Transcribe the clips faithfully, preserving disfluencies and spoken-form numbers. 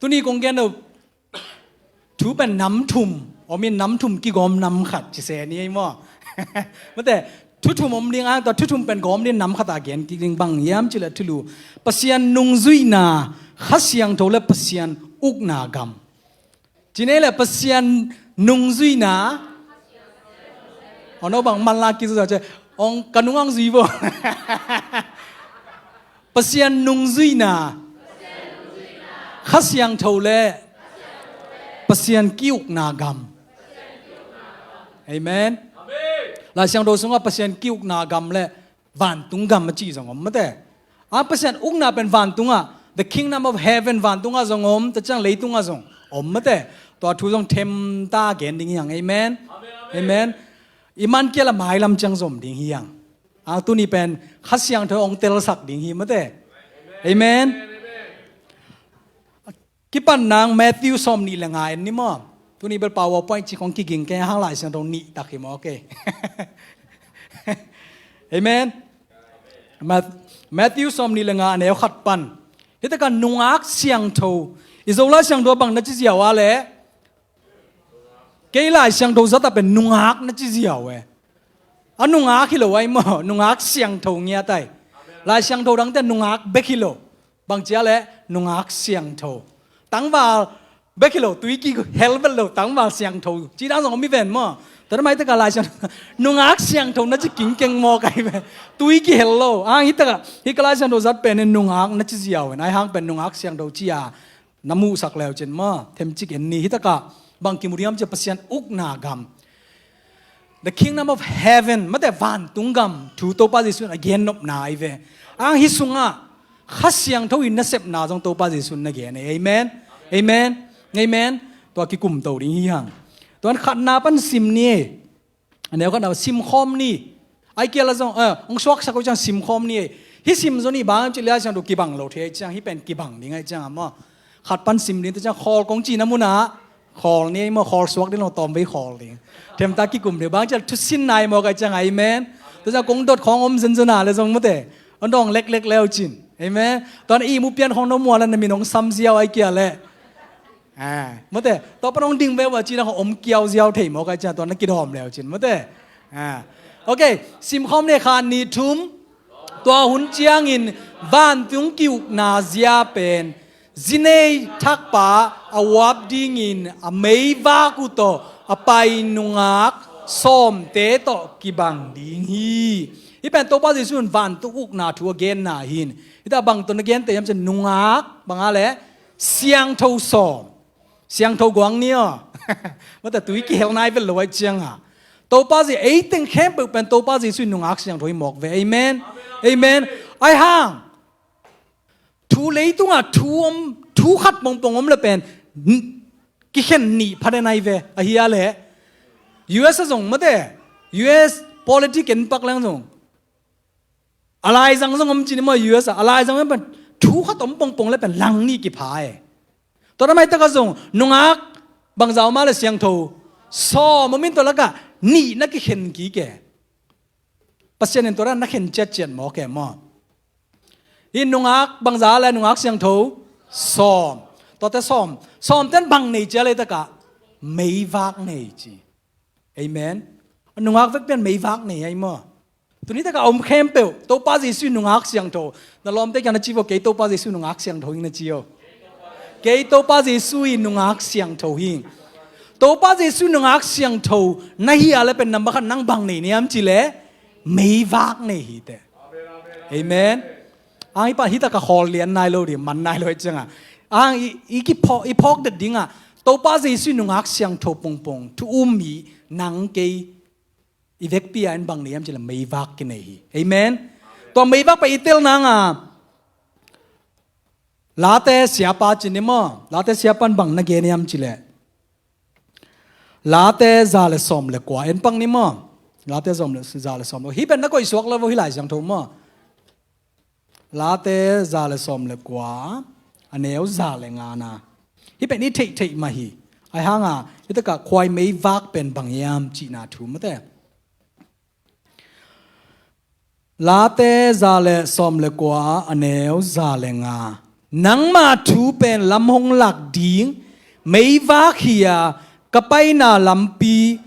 Tuni kong gen lo thu pen nam thum om in, nam thum kigawm nam khat ci se ni ei maw? Mate, thu thum om ding a, tua thu thum pen gawm ding nam khat a gen kik ding. Bang hiam cih leh thulu, Pasian nungzuihna, Kha Siangtho le Pasian ukna gam. Ci nei le Pasian nungzuihna. Ono bang manla kizu cia ong ka nung ang zui bo. Pasian nungzuihna, Kha Siangtho le Pasian ki-ukna gam. Amen. Lai Siangtho sungah Pasian ki-ukna gam le vantung gam a cih zong om mate. A, Pasian ukna pen vantungah, the kingdom of heaven, vantungah zong om, tua ciang leitungah zong om mate. Tua thu zong themta gen ding hi hang. Amen. Amen. I man kia la mailam ciang zom ding hi hang. A, tuni pen Kha Siangtho ong telsak ding hi mate. Amen. Kipan nang Matthew sawm nih le nga en ni maw? Tuni bel PowerPoint ci kong kiging kei hang, Lai Siangtho nih tak hi maw, okay. Amen. Math-, Matthew sawm nih le nga a neu khat pan. Hita ka nungak siangtho. I Zo Lai Siangtho bang na ci ziau a le. Kei Lai Siangtho zat a pen nungak na ci ziau e. A nungak hi lo ai maw, nungak siangtho ngiat ai. Lai Siangtho dangte nungak bek hi lo. Bang cia le nungak siangtho. Tangval bek hi lo, tui kihel vet lo, tangval siangtho. Ci dang zong om hi ven maw. Tua mai taka Lai Siangtho. Nungak siangtho na ci kingkeng maw kai ve. Tui kihel lo. Ang hi taka, hi ka Lai Siangtho zat pen in nungak na ci ziau in. Ai hang pen nungak siangtho ci a. Na muhsak leu cin maw, themcik en ni. Hi taka bang kimu ding hiam cia Pasian ukna gam. The kingdom of heaven, mate vantung gam, thu Topa Jesu in a gen nopna ai ve. Ang hi sungah, Kha Siangtho in nasepna zong Topa Jesu in na gen e. Amen. Amen. Amen. Tua kikum to ding hi hang. Tuan khatna pan sim ni e. A neu khatna sim khawm ni. Ai kia la zong, eh, ong suaksak uh ciang sim khawm ni e. Hi sim zo ni bang ci lia ciang tu kibang lo thei ciang, hi pen kibang ding ai ciang a maw. Khat pan sim ding, tua ciang khawl kong cina muna. Khawl ni maw, khawl suak ding lo, tawm vei khawl ding. Themta kikum ding, bang ciang thusin nai maw kai ciang, amen. Tua ciang kong dot khawng om zenzen a le zong mate. Ong dong leklek leu cin. Amen. Tuan i mu pian khawng no mua la na min ong sam ziau ai kia le. Ah, mate. Tua pan ong ding veu a cina khawng om kiau ziau thei maw kai ciang, tua na kidawm leu cin. Mate. Ah. Okay, sim khawm ni khat ni thum. Tua hun ciangin vantung ki-ukna zia pen zinei thakpa a uap dingin a meivak uh tawh a pai nungak sawmte tawh kibang ding hi. Hi pen Topa Jesu in vantung ukna thu a genna hin. Hi ta bang tawh na gente hiam cia nungak bang a le siangtho sawm. Siangtho guang ni aw. Mata tui kihel nai vet lo ai cianga. Topa Jesu, ei teng khempeuh pen Topa Jesu in nungak siangtho hi mawk ve. Amen. Amen. Ai hang. Thu leitunga thu om, thu khat pongpong om le pen, n-, kikhen nih pha den ai ve. Ahi a le. U S a zong mate. U S politic en pak leng zong. A laizang zong om cin maw U S a. A laizang pen thu khat om pongpong le pen lang nih kipha e. Tua na mai taka zong, nungak bangza om a le siangtho. Sawm om in tua laka nih na kikhen kik e. Pasian in tua na khen ciatciat maw ke maw. Hi nungak bangza le nungak siangtho. Sawm. Tuate sawm. Sawm ten bang nei cia le taka. Meivak nei ci. Amen. Nungak vek pian meivak nei ai maw. Tuni taka om khempeuh. Topa Jesu nungak siangtho. Na lawmte kia na ci vo kei Topa Jesu nungak siangtho hi na ci o. Kei Topa Jesu i nungak siangtho hi. Topa Jesu nungak siangtho na hi a le pen number khat nang bang nei niam ci le meivak nei hi te. Amen. Ang i pa hi taka khawl lian nai lo di man nai lo i cianga. Ang i, i ki phawk, i phawk det dinga. Topa Jesu nungak siangtho pongpong. Thu um hi nang kei i vekpi a in bang nei am ci le meivak kinei hi. Amen. Tua meivak pa i tel nanga. Late siapa cin ni maw. Late siapa in bang na gen am ci le. Late za le sawm le kua en pang ni maw. Late zom le, za le sawm le. Hi pen na koih suak lo vo hi lai siangtho maw. Late za le sawm le kua, a neu za le nga na. Hi pen i theih theih mah hi. Ai hanga, hi taka khuai meivak pen bang hiam cihna thu mate. Late za le sawm le kua, a neu za le nga. Nangma thu pen lam hong lak ding meivak hi-a, ka paina lampi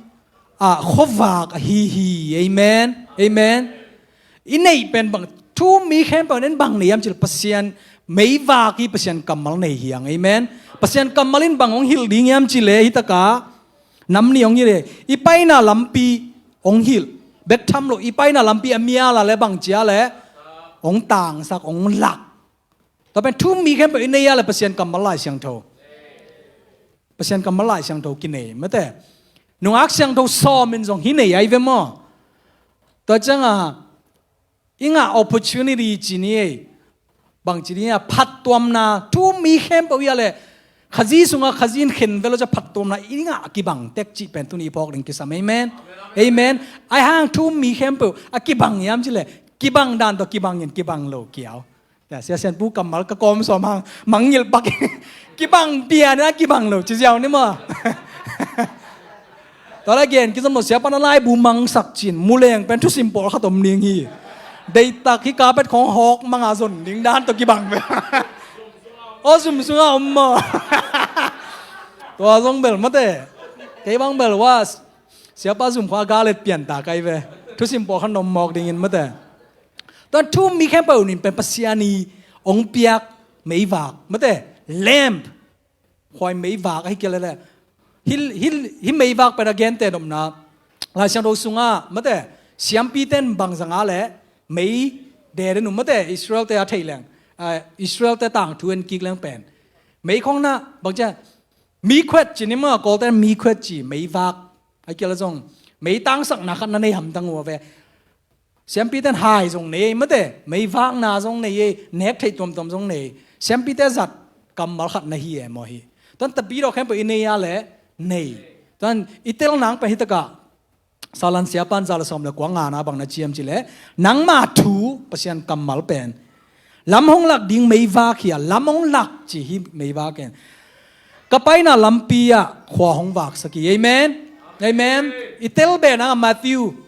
ah khuavak ahi hi. Amen. Amen. I neih pen bang, thu-um mi khempeuh in bang nei hiam cih leh Pasian meivak hi, Pasian kammal nei hi hang. Amen. Pasian kammal in bang hong hilh ding hiam cih leh, hi takah nam nih hong hilh hi. I paina lampi hong hilh bek tham lo, i paina lampi a mial a leh bang ci a leh hong tangsak, hong lak. Tua pen thu-um mi khempeuh i nei a leh Pasian kammal, Lai Siangtho, Pasian kammal, Lai Siangtho kinei, mate. Nungak siangtho sawm in zong hih nei ahi ve maw? Tua ciangah i ngah opportunity ci ni ei, bang ci ni a, phattuamna, thu-um mi khempeuh hi a leh Khazih sungah Khazih in khenvel lo ciang phattuamna i ngah kibang tek cih pen tuni i phawk ding kisam. Amen. Amen. Ahi hang thu-um mi khempeuh a kibang hiam cih leh, kibang dan tawh kibang in, kibang lo kiau. Sia Sian Pu kammal ka kawm sawm hang mangngilh pak. Kibang pian a kibang lo ci ziau ni maw? Tua leh gen kizom lo, Siapa na laibu mangsak cin, muleng pen thusim pawlkhat om ding hi. Deihtak hih carpet khawng hawk manga zon ding dan tawh kibang ve. Aw, zum sungah om maw? Tua zong bel mate. Kei bang bel wa, Siapa zum khawng a galet pian ta kai ve. Thusim pawlkhat na om mawk dingin mate. Tua thu-um mi khempeuh nih pen Pasian i hong piak meivak, mate, lamp, khuai meivak ahi kei leh leh. Hih, hih, hih meivak pen a gente nopna, Lai Siangtho sungah mate, siampite in bang zang a leh mei de den uh, mate, Israel-te a thei leng, ah, Israel-te tangthu en kik leng pen mei khawng na bang ci a, mikhuet ci ni maw, Kawlte mikhuet ci, meivak ahi kei leh zong mei tangsakna khat na nei hamtang uh a ve. Siampite in hai zong nei ei mate, meivakna zong nei ei, nek theih tuamtuam zong nei ei. Siampite zat kammal khat na hi e maw hi. Tua in tapidaw khempeuh i nei a leh nei. Tua in i tel nang pen hi takah Salan Siapa in za le sawm le kua ngana bang na ci hiam cih leh, nangma thu, Pasian kammal pen lam hong lak ding meivak hi-a, lam hong lak ci hi meivak in. Ka paina lampi ah khua hong vaksak hi. Amen. Amen. I tel beh nang a Matthew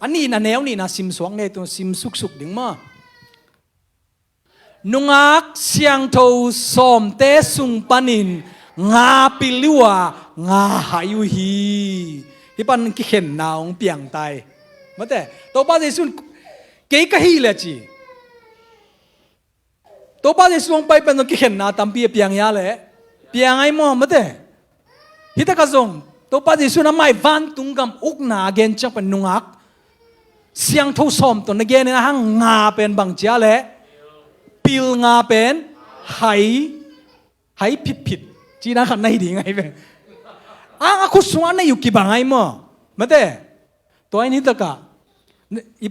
a nihna, neu nihna simsuak ngei, tu sim suksuk ding maw? Nungak siangtho sawmte sung panin nga pil uh a, nga hai uh hi. Hih pan kikhenna hong piang tai. Mate, Topa Jesu in kei ka hih leh ci. Topa Jesu hong pai pen zong kikhenna tampi a piang hi a leh, piang ahi maw, mate. Hih takah zong Topa Jesu in amah i vantung gam ukna a gen ciang pen nungak siangtho sawm tawh na gen in, a hang nga pen bang ci a leh, pil nga pen hai, hai phitphit cihna khat na hi ding ahi ve. A, a khut sungah na yu kibang ahi maw, mate. Tua in hih takah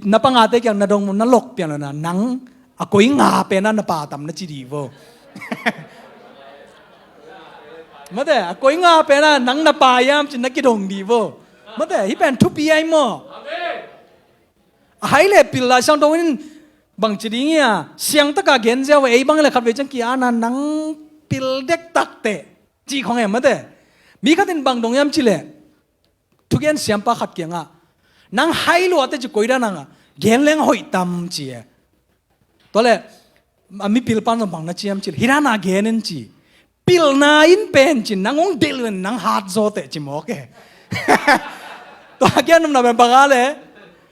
na pangate kiang na dong, na lok pian lo na, nang a koi nga pen a na pa tam na ci dih vo. Mate, a koi nga pen a nang na pa hiam ci na kidong dih vo. Mate, hih pen thupi ahi maw? A hai le pil Lai Siangtho in bang ci ding hia, siangtaka gen ziau a, ei bang le khatvei ciang ki-an a nang pil dektak teh cih khong em, mate. Mi khat in bang dong hiam cih leh, thugen siampa khat kiangah, nang hai lua teh ci, koi dan nangah gen leng hoih tam ci e. Tua leh a mipil pan zong bang na ci hiam cih leh, hih dan a gen in ci, pilna in pen ci, nang hong delh in nang hat zaw teh ci mawk e. Tua a gen nopna pen bang a leh,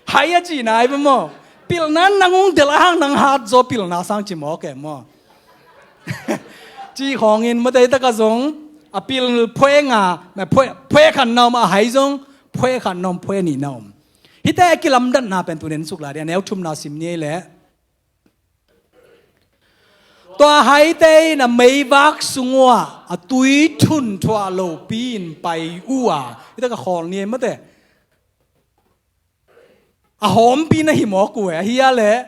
hai a cihna ahi pen maw. Pilna in nang hong delh a hang nang hat zaw, pilna sang ci mawk e maw. Cih khawngin mate, hih takah zong a pil phwe nga, phwe, phwe khat na om, a hai zong phwe khat na om, phwe nih na om. Hihte a kilamdanna pen tu nen suk lai dih, a neu thumna sim ni ei leh. Tua haite in a meivak sung uah a tui thunthuah lopi in pai uh a, hih takah khawl ni ei mate. A hawmpi na hi mawk uh e, ahi a leh.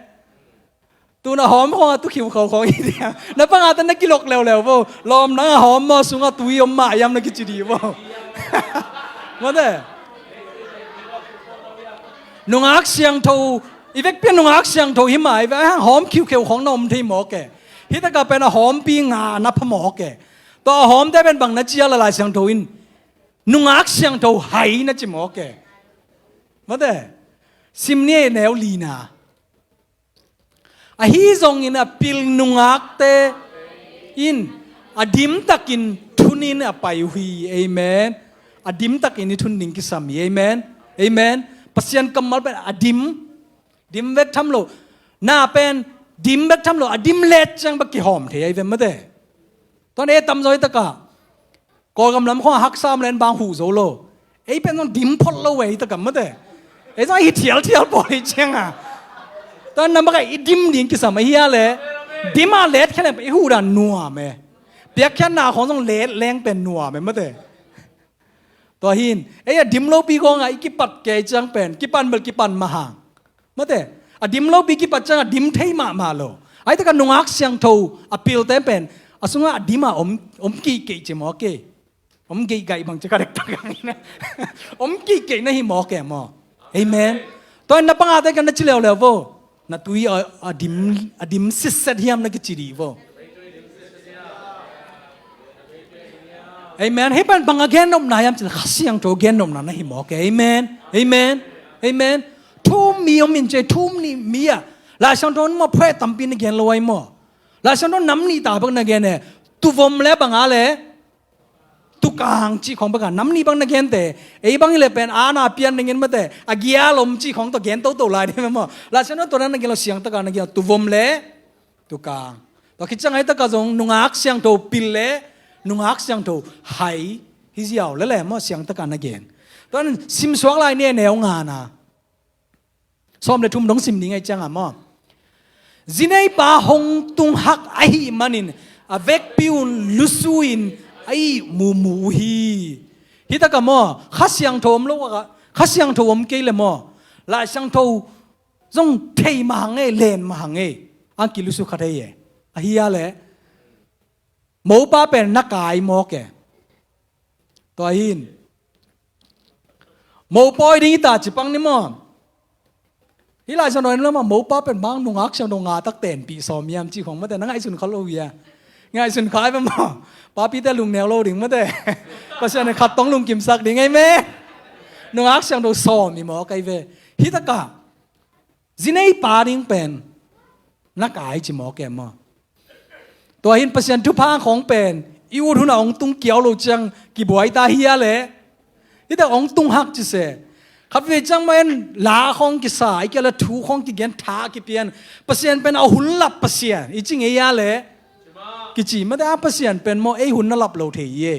Tun a hawm khawng a tu khiukhau khawng hi diam. Na pangate na kilok leuleu vo. Lawm, nang a hawm maw, sungah tui om mah hiam na kici dih vo. Mate. Nungak siangtho, i vekpi a nungak siangtho hi mah, i vek a hang hawm khiukheu khawng na om thei mawk e. Hih takah pen a hawmpi nga na pha mawk e. Tua a hawmte pen bang na ci a, Lai Siangtho in nungak siangtho hai na ci mawk e. Mate. Sim ni ei, neu lina. Ahi zongin a pil nungakte, in, a dimtakin thunin a pai uh hi. Amen. A dimtakin i thun ding kisam hi. Amen. Amen. Pasian kammal pen a dim, dim bek tham lo. Na pen dim bek tham lo, a dim let ciang bek kihawm thei ahi ve mate. Tuan e tamzaw hi taka Kawlgam lam khong a haksa om len bang huh zo lo. Ei pen zong dim phot lo ve hi taka mate. Ei zong hi thialthial pawl hi cianga. Tuan na baka i dim ding kisam ahi a le. Dim a let khen i huh dan nuam e. Piakkhiatna khong zong let leng pen nuam e mate. Tua hin ei a dim lopi khong a i kipat kei ciang pen kipan bel kipan mahang. Mate, a dim lopi kipat ciang a dim thei mahmah lo. Ahi taka nungak siangtho a pilte pen a sungah a dim a om, om kihkeih ci maw ke. Om geihgaih bang ci ka dektak ang ina. Om kihkeih na hi maw ke maw. Amen. Tua in na pangate kan na ci leuleu vo. Na tui a, a dim, a dim sitset hiam na kici dih vo. Amen. Hei pan bang a gennopna hiam cih leh Kha Siangtho gennopna na hi maw ke. Amen. Amen. Amen. Thum mi om in cei thum nih mi a. Lai Siangtho maw phuai tampi na gen lo ai maw. Lai Siangtho nam nih ta bek na gen e. Tuvom le bang a le. Tukang cih khong bek a nam nih bek na gen te. Ei bang i le pen a na pian na gen mate. A gial om cih khong tua gen toto lai dih maw. Lai Siangtho tua na gen lo siang taka na gen tuvom le. Tukang. Tua khit ciang ahi taka zong nungak siangtho pil le nungak siangtho hai hi ziau le le maw siang taka na gen. Tua nan simsuak lai ne neu ngana. Sawm le thum dong sim ding ahi cianga maw. Zineipa hong tunghak ahi manin a vekpi un lusu in a ih mumu uh hi. Hi taka maw Kha Siangtho om lo a Kha Siangtho om kei le maw. Lai Siangtho zong thei mahang e len mahang e. Ang kilusu kha thei e. Ahi a le mopa pen na kai mawk e. Tua hin mopawi ding i ta cipang ni maw. Hi Lai Siangtho in lama mopa pen bang nungak siangtho nga tak tenpih sawm hiam cih khong mate na ngaihsun kha lo hia. Ngaihsun kha ai pen maw. Papite lungneu lo ding mate. Pasian in khat tong lungkimsak ding ahi me. Nungak siangtho sawm i mawk ahi ve. Hi taka zinei pa ding pen na kai ci mawk e maw. Tua hin Pasian thupha khong pen i ut hun a hong tung kiau lo ciang kibuai ta hi a le. Hi tak hong tung hak ci se. Khat ve ciang maw en la khong kisa i kia le thu khong kigen tha kipian. Pasian pen a hun lap Pasian i ci ngei a le. Kici mate a Pasian pen maw ei hun na lap lo thei i e.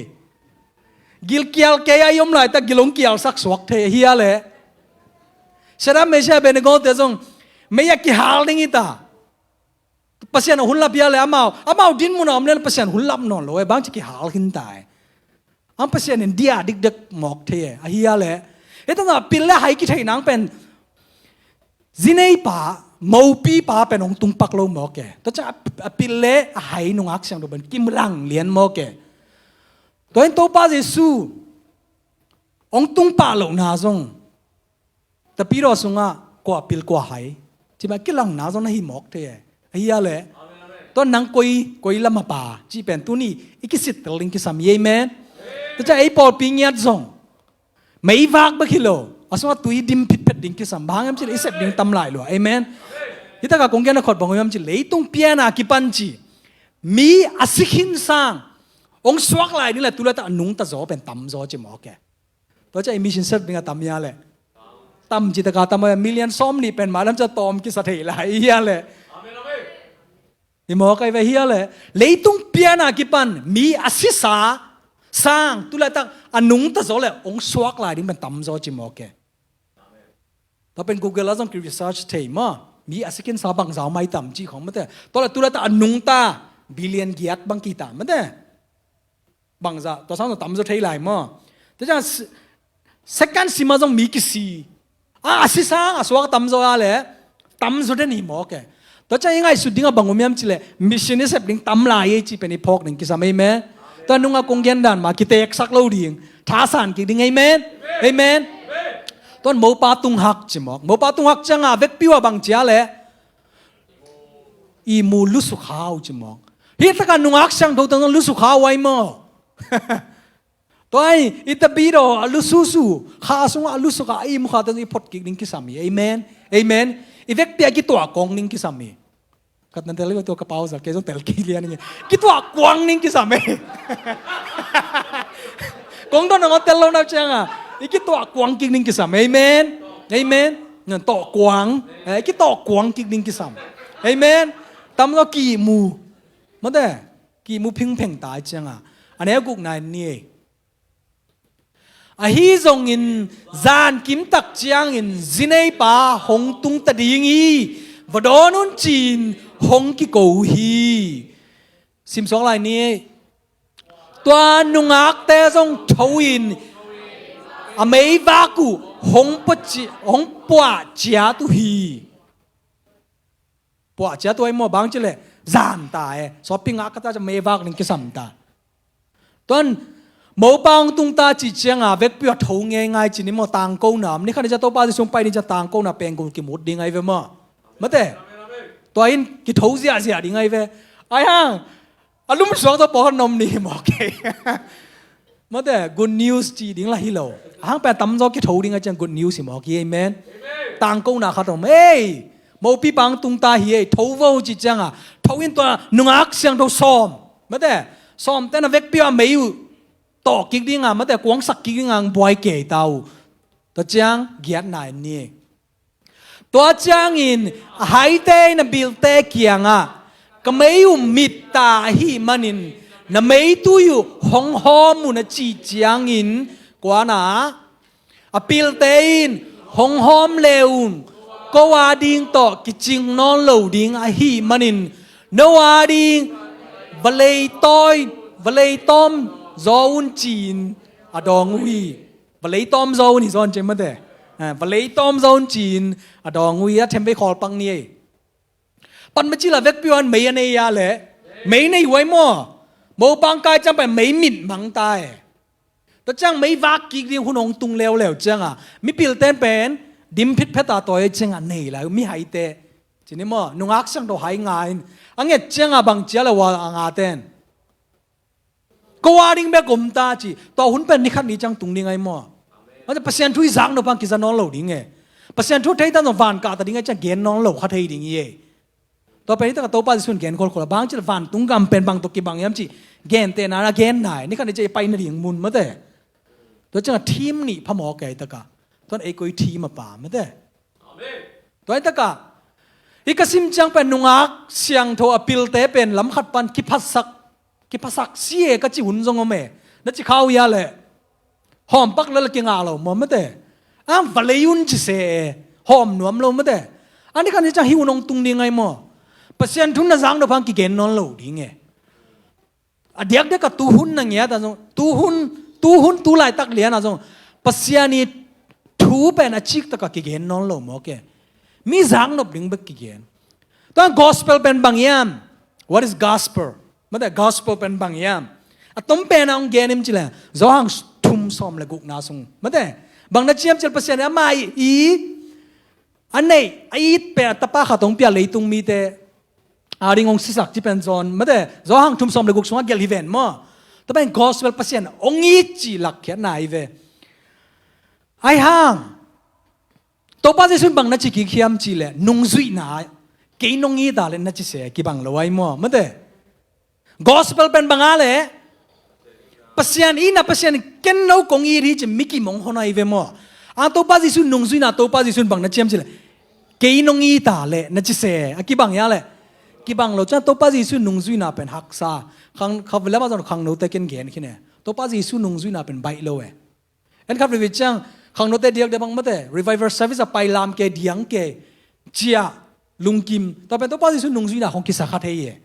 Gilkial kei a i om laitak gil hong kialsak suak thei ahi a le. Shadrach, Meshach, Abednego te zong mei a kihal ding i ta. Pasian a hun lap hi a le amau amau din mun a om le Pasian hun lap nawn lo e bang ci kihal khin ta e. Ang Pasian in dia dikdek mawk thei e ahi a le. Hi tangah pil le hai kithei nang pen zinei pa mopi pa pen hong tung pak lo mawk e. Tua ciang a pil le a hai nungak siangtho pen kimlang lian mawk e. Tua in Topa Jesu hong tung pah lohna zong Tapidaw sungah kua pil kua hai cima kilangna zong na hi mawk thei e. Ahi a le tua nang koi koi lama pa cih pen tuni i kisittel ding kisam hi. Amen. Tua ciang ei pawlpi ngiat zong meivak bek hi lo a sungah tui dim phitphet ding kisam bang em cih le i sep ding tam lai lua. Amen. Hi takah kong gen a khot bang om em cih leitung piana kipan ci mi a si khin sang hong suak lai ding le tu le tak a nungta zaw pen tam zaw ci mawk e. Tua ciah i mission sep ding a tam hia le tam ci taka tam a million sawm nih pen mah lam ciah tawm kisa thei lai hia le. I mawk ai ve hia le leitung piana kipan mi a sisa sang tu laitak a nungta zaw le hong suak lai ding pen tam zaw ci mawk e. Tua pen Google a zong ki research thei maw mi a si khin sa bangza mai tam ci khong mate. Tua le tu laitak a nungta billion giat bang kita mate. Bangza tua sang tam zaw thei lai maw. Tua ciang second sima zong mi kisi a a si sang a suak tam zaw a le tam zaw den hi mawk e. Tua ciang i ngaihsut ding a bang um hiam cih le mission i sep ding tam lai ei cih pen i phawk ding kisam. Amen. Tua nungah kong gen dan mah kiteksak lo ding thasan kik ding. Amen. Amen. Tuan mopa tunghak ci mawk mopa tunghak ciangah vekpi uh a bang cia le i mu lusukha uh ci mawk. Hi takah nungak siangtho tang lusukha uh ai maw. Tua i tapidaw a lususu kha sungah a lusukha a i mukha tang i phot kik ding kisam hi. Amen. Amen. I vekpi a kituah kong ding kisam hi. Ka na tel tua ka pau za, kei zong tel kei lian ing. Kituah kuang ning kisam ei. Kong don nong tel lo na cianga, i kituah kuang kik ning kisam. Amen. Amen. Ngan tawh kuang. Eh, i kitawh kuang kik ning kisam. Amen. Tam lo kimu. Mate, kimu phingpheng tai cianga. Ane guk nai ni ei. Ahi zongin zan kimtak ciangin zineipa hong tung ta ding hi, va dawn un ci-in hong kiko uh hi. Simsuak lai ni. Tua nungakte zong tho in a meivak uh hong pua ci-, hong puah ciat uh hi. Puah ciat uh ai maw, bang cileh zan ta e. Sawpi ngak ka ta ca meivak ning kisam ta. Tuan mopa hong tung ta cih cianga vekpi a tho ngeingai ci ni maw, tangkona. Ni khat ni ca Topa Jesu hong pai ni ca tangkona pengkul kimut ding ai ve maw. Mate. Tua in kitho ziahziah ding ai ve. Ai hang a lumsuak tawh pawh hon nom ni hi mawk kei. Mate, good news ci ding lah hi lo. A hang pen tamzaw kitho ding a ciang good news hi mawk hi, amen. Tangkona khat om ei. Mopi pang tung ta hi ei, tho vo ci cianga tho in tua nungak siangtho sawm. Mate, sawm ten a vekpi a mei uh tawh kik dinga, mate, kuangsak kik dinga ang buai kei ta uh. Tua ciang giat nai ni. Tua ciangin a haite in a pilte kiangah, ka mei uh mit ta ahih manin na meitui uh hong hawm un a cih ciangin, kuana a pilte in hong hawm le un, ko a ding tawh kicing nawn lo ding ahih manin no a ding va leitawi, va leitawm zaw un ci-in a dawng uh hi. Va leitawm zaw un hi zaw un ci mate. Eh, va leitawm zaw un ci-in a dawng uh hi, a themvei khawl pang ni ei. Pan ma cila vekpi wan mei a nei a leh mei nei huai maw. Mopang kai ciang pen mei mit mang ta e. Tua ciang mei vak kik ding hun hong tung leuleu cianga mipilten pen dim phitphet a tawi cianga nei lai uh, mi haite. Ci ni maw, nungak siangtho hai nga in a nget cianga bang cia le ua a nga ten. Ko a ding bek om ta ci. Tua hun pen ni khat ni ciang tung ding ai maw. Mate, Pasian thu i zak nop hang kiza nawn lo ding e. Pasian thu thei ta zong van kah ta ding ai ciang gen nawn lo kha thei ding hi e. Tua pen hi taka Topa Jesuh in gen kholkhol a, bang ci le vantung gam pen bang tawh kibang hiam ci. Gentehna na gen nai, ni khat ni ciang i pai nading mun mate. Tua ciang a thim nih phamawh kei taka. Tuan ei koi thim a pa mate. Tua hi taka hih ka sim ciang pen nungak siangtho a pilte pen lam khat pan kiphasak, kiphasak si e ka ci hun zong om e. Na ci khau ia leh hawm pak lel kingah lo maw mate. A va lei un ci se e. Hawm nuam lo mate. A ni khan hi ciang hih hun hong tung ding ai maw. Pasian thu na zak nop hang kigen nawn lo ding e. A diakdiak a tuhun na ngiat a zong, tuhun, tuhun tu laitak lian a zong Pasian i thu pen a ciktak a kigen nawn lo mawk e. Mi zak nop ding bek kigen. Tua gospel pen bang hiam? What is gospel? Mate, gospel pen bang hiam? A tom pen a hong gen im ci le Johan thum sawm le gukna sung mate, bang na ciam cil Pasian i ama i a neih a it pen a tapa khat hong pia leitung mite a ding hong sisak ci pen John mate, Johan thum sawm le guk sungah gelh hi ven maw. Tua pen gospel Pasian hong it ci lakkhiatna hi ve. Ai hang Topa Jesuh in bang na ci kik hiam ci le nungzuihna kei nong it a le na ci se kibang lo ai maw mate. Gospel pen bang a le Pasian itna, Pasian ken no kong it hi ci mi kimong hon ai ve maw. A Topa Jesuh nungzuihna, Topa Jesuh in bang na ciam ci le kei nong it a le na ci se a kibang hia le. Kibang lo ciang Topa Jesuh nungzuihna pen haksa. Khang khavilama zong khangnote ken gen khin e. Topa Jesuh nungzuihna pen baih lo e. En khat veve ciang khangnote diakdiak bang mate, revival service a pai lam ke diang ke cia lungkim. Tua pen Topa Jesuh nungzuihna hong kisa kha thei e.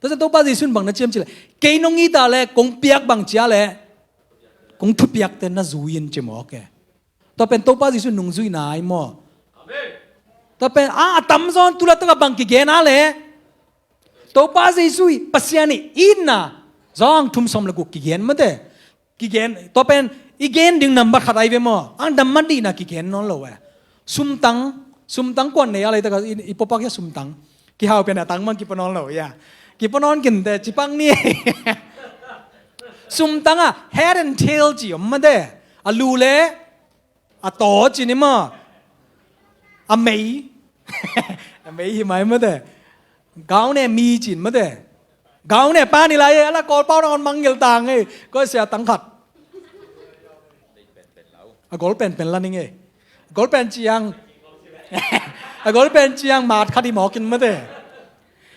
Tua ciang Topa Jesuh in bang na ciam ci le kei nong it a le kong piak bang cia le kong thupiakte na zui in ci mawk e. Tua pen Topa Jesuh nungzuihna ai maw. Tua pen a, a tamzaw in tu laitak a bang kigen a le Topa Jesuh i Pasian i itna Johan thum sawm le guk kigen mate. Kigen, tua pen i gen ding nambat khat ai ve maw. Ang nambat nihna kigen nawn lo e. Sumtang, sumtang kuan nei a leitaka i, i popak hia sumtang. Kihau pian a tang mang kipa nawn lo ia. Kipa nawn kinte cipak ni. Sumtang a head and tail ci om mate. A lu le a taw ci ni maw. A mei. A mei hi mai mate. Gau ne mi cin mate. Gau ne pa ni lai e, ala Kawlpau nangawn mangngilh tang e. Koi sia tang khat. A gol penpen la ning e. A gol pen ciang. A gol pen ciang mat khat i mawk in mate.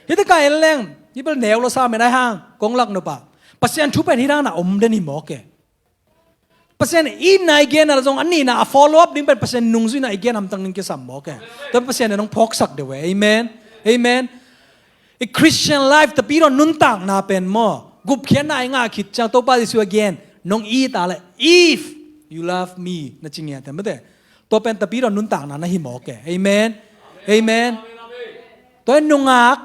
Hita ka en leng, i bel neu lo sa men ai hang, kong lak nupa. Pasian thu pen hi dan a om den hi mawk e. Pasian in na i gen a zong a nihna a follow up ding pen Pasian nungzuihna i gen hamtang ding kisam mawk e. Tua Pasian in hong phawksak deuh e. Amen. Amen. I Christian life, Tapidaw nuntakna pen maw, gupkhiatna i ngah khit ciang Topa Jesu a gen, nong it a leh, "If you love me," na ci ngiat e mate. Tua pen Tapidaw nuntakna na hi mawk e. Amen. Amen. Tua in nungak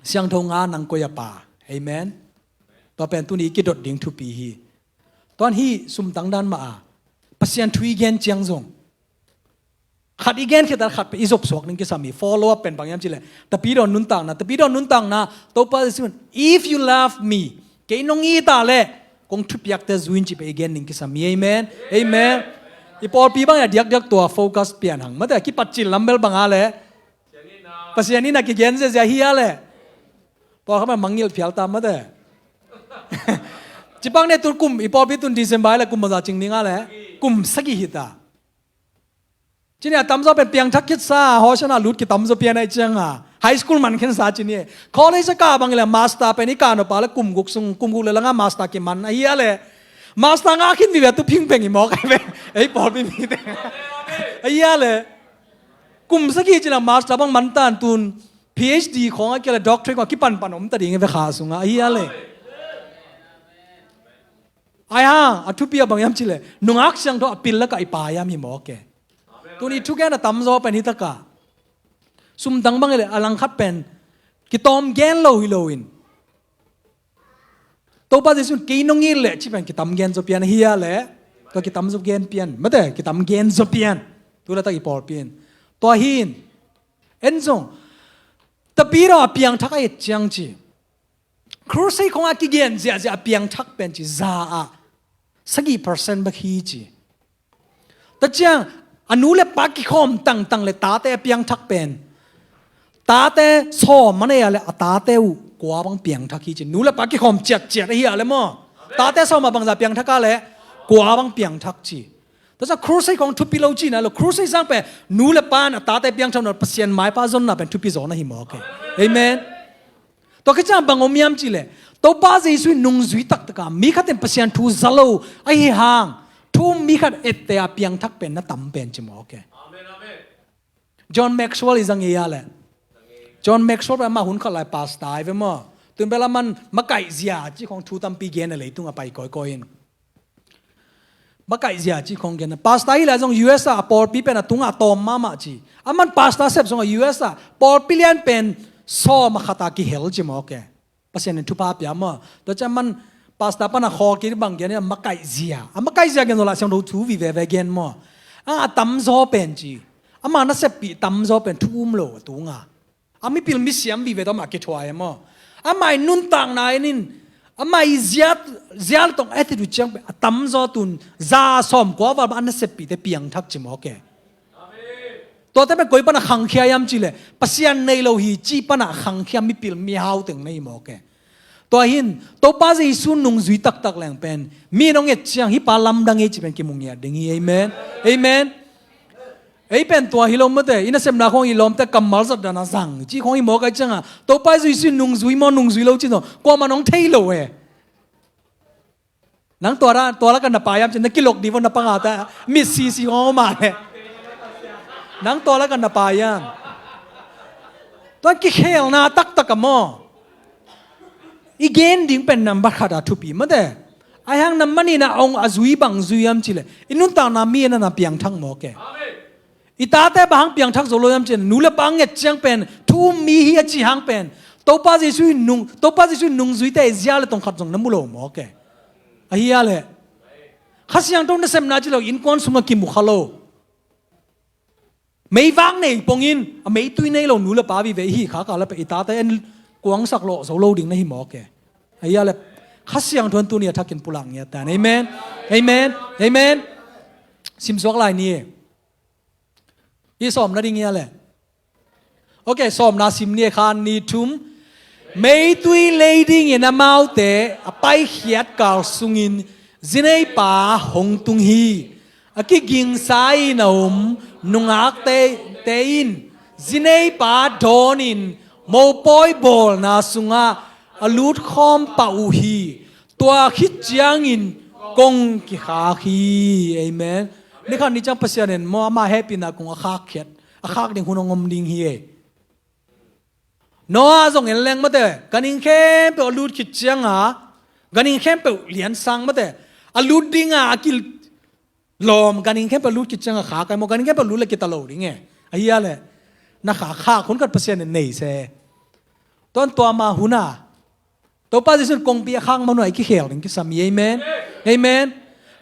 siangtho nga nang koi a pa. Amen. Tua pen tuni kidot ding thupi hi. Tuan hi sumtang dan mah a Pasian thu i gen ciang zong khat i gen khit a khat pen i zopsuak ding kisam hi. Follow up pen bang hiam cih leh Tapidaw nuntakna, Tapidaw nuntakna, Topa Jesu in, "If you love me," kei nong it a leh kong thupiakte zui in cih pen i gen ding kisam hi. Amen. Amen. I pawlpi bang a diakdiak tua focus pian hang mate, kipat cil lam bel bang a leh Pasian in a kigen ziazia hi a leh. Pawlkhat mah mangngilh phial ta mate. Cipang ne tun kum, i pawlpi tun December le kum bangza cing ding a leh. Kum sagih hi ta. Ci ni a tamzaw pen piangthak khitsa, Hosanna lut kitamzaw pian a i ciang a. High school man khensa ci ni. College a kah bang i leh master pen i kah nop a leh kum guk sung, kum guk le langa master kiman a hi a leh. Master ngah khin vive tu phingpheng i mawk a hi ve. Ei pawlpi mite. A hi a leh. Kum sagih ci la master bang man tan tun PhD khawng a kia le doctorate khawng a kipanpan om ta ding ve kha sungah a hi a leh. Ai hang, a thupi a bang hiam cih leh nungak siangtho a pil lakah i pa hiam hi mawk e. Tun i thugen a tamzaw pen hi taka. Sumtang bang i leh a langkhat pen kitawm gen lo hi loin Topa Jesu in kei nong it leh cih pen kitam gen zaw pian a hi a leh. Tua kitam zaw gen pian mate, kitam gen zaw pian. Tu laitak i pawlpi in. Tua hi in. En zong Tapidaw a piangthak a et ciang ci. Crusade khawng a kigen ziahziah a piangthak pen ci za ah sagih percent bek hi ci. Tua ciang a nu le pa kikhawm tangtang le tate a piangthak pen tate sawm a nei a le a tate uh kua bang piangthak hi ci. Nu le pa kikhawm ciatciat a hi a le maw, tate sawm a bangza piangthak a le kua bang piangthak ci. Tua ciang crusade khawng thupi lo ci na lo, crusade sang pen nu le pa in a tate piangthak na Pasian maipa zonna pen thupi zaw na hi mawk e. Amen. Tua khit ciang bang om hiam cih leh Topa Jesu in nungzui taktaka mi khat in Pasian thu za lo ahi hang thu um mi khat ette a piangthak pen na tam pen ci mawk e. John Maxwell i za ngei a leh. John Maxwell pen amah hun khat lai pastor ai ve maw. Tun bel aman makaihzia cih khawng thu tampi gen a leitung a pai kawikawi in. Makaihzia cih khawng gen a. Pastor hi lai zong U S ah a pawlpi pen a tungah a tawm mahmah ci. Aman pastor sep zong a U S ah pawlpi lian pen sawm a khat a kihel ci mawk e. Pasian in thupha pia maw. Tua ciang man pastor pan a khawl kik bang gen a makaihzia. A makaihzia gen zong lah siangtho thu vive ve gen maw. A, a tamzaw pen ci. Ama naseppih tamzaw pen thu um lo a tunga. A mipil misiam vive tawh amah kithuai e maw. Amah i nuntakna in in amah i zia, zia le tong attitude ciang pen a tamzaw tun za sawm kua val bang a naseppihte piangthak ci mawk e. Tuate pen koi pan a khangkhia hiam cih leh Pasian nei lo hi cih pan a khangkhia mipil mihau teng na hi mawk e. Tua hi in Topa Jesu nungzui taktak leng pen mi in hong et ciang hih pa lamdang e cih pen kimu ngiat ding hi. Amen. Amen. Ei pen tua hi lo mate, i nasepna khawng i lawmte kammal zat dan a zang cih khawng hi mawk a i ciang a Topa Jesu in nungzui maw nungzui lo cih zong kuamah in hong thei lo e. Nang tua ra, tua lak ah na pai hiam cih na kilok ding vo na pang a ta, mit sisi khawng om a leh. Nang tua lak ah na pai hiam. Tua kikhelna taktak a maw. I gen ding pen number khat a thupi mate. Ai hang number nihna hong a zui bang zui hiam cih leh i nuntakna mi a na na piangthak mawk e. I tate bang hang piangthak zo lo hiam cih leh nu le pa nget ciang pen thu um mi hi a cih hang pen Topa Jesu in nung, Topa Jesu in nungzuite zia le tong khat zong na mu lo mawk e. A hi a leh Kha Siangtho nasepna cih lo innkuan sungah kimu kha lo. Meivak nei pongin a meitui nei lo nu le pa vive i hih khak a leh pen i tate en kuangsak lawh zo lo ding na hi mawk e. A hi a leh Kha Siangtho in tuni a thakin pulak ngiat ta. Amen. Amen. Amen. Simsuak lai ni. I sawm nading hi a leh Ok, sawmna sim ni, khat, nih, thum. Meitui lei dingin amaute a paikhiat kal sungin zineipa hong tung hi. A kigingsa in a om nungakte te in zineipa dawnin mopawi bawlna sungah a lutkhawm pah uh hi. Tua khit ciangin kong kikhak hi. Amen. Ni khat ni ciang Pasian in maw ama hehpihna kong a khakkhiat, a khak ding hun hong om ding hi. Noah zong en leng mate, ganhing khempeuh a lut khit cianga, ganhing khempeuh liansang mate, a lut dinga a kilawm, ganhing khempeuh a lut khit cianga khak ai maw, ganhing khempeuh a lut le kita lo ding e. Ahi a le, na khak, khak hun khat Pasian in nei se. Tuan tua ma huna Topa Jesu in kongpi a khak man uh a i kikhel ding kisam hi. Amen. Amen.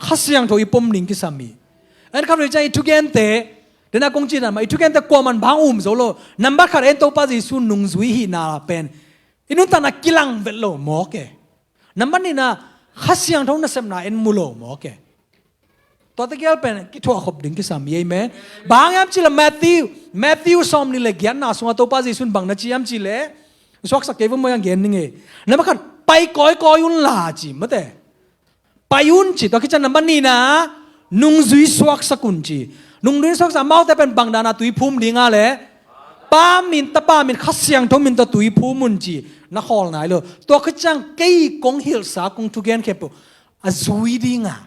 Kha Siangtho i pom ding kisam hi. An khat vei ciang i thugente, dena kong ci dan ma, i thugente kuaman bang um zo lo. Nambat khat en Topa Jesu nungzui hihna pen i nuntakna kilang vet lo mawk e. Nambat nihna Kha Siangtho nasepna en mu lo mawk e. Tua tegel pen kithuah khop ding kisam hi. Amen. Bang hiam cih leh Matthew, Matthew sawm nih le giatna sungah Topa Jesu in bang na ci hiam cih leh, suaksak kei vua maw, hiang gen ning e. Nambat khat, pai kawikawi un la ci mate. Pai un ci, tua khit ciang nambat nihna, nungzui suaksak un ci. Nungzui suaksak amaute pen bang dana tui phum ding a leh, Pa min, Tapa min, Kha Siangtho min tawh tui phum un ci. Na khawl nai lo. Tua khit ciang kei kong hilhsa, kong thugen khempeuh a zui dinga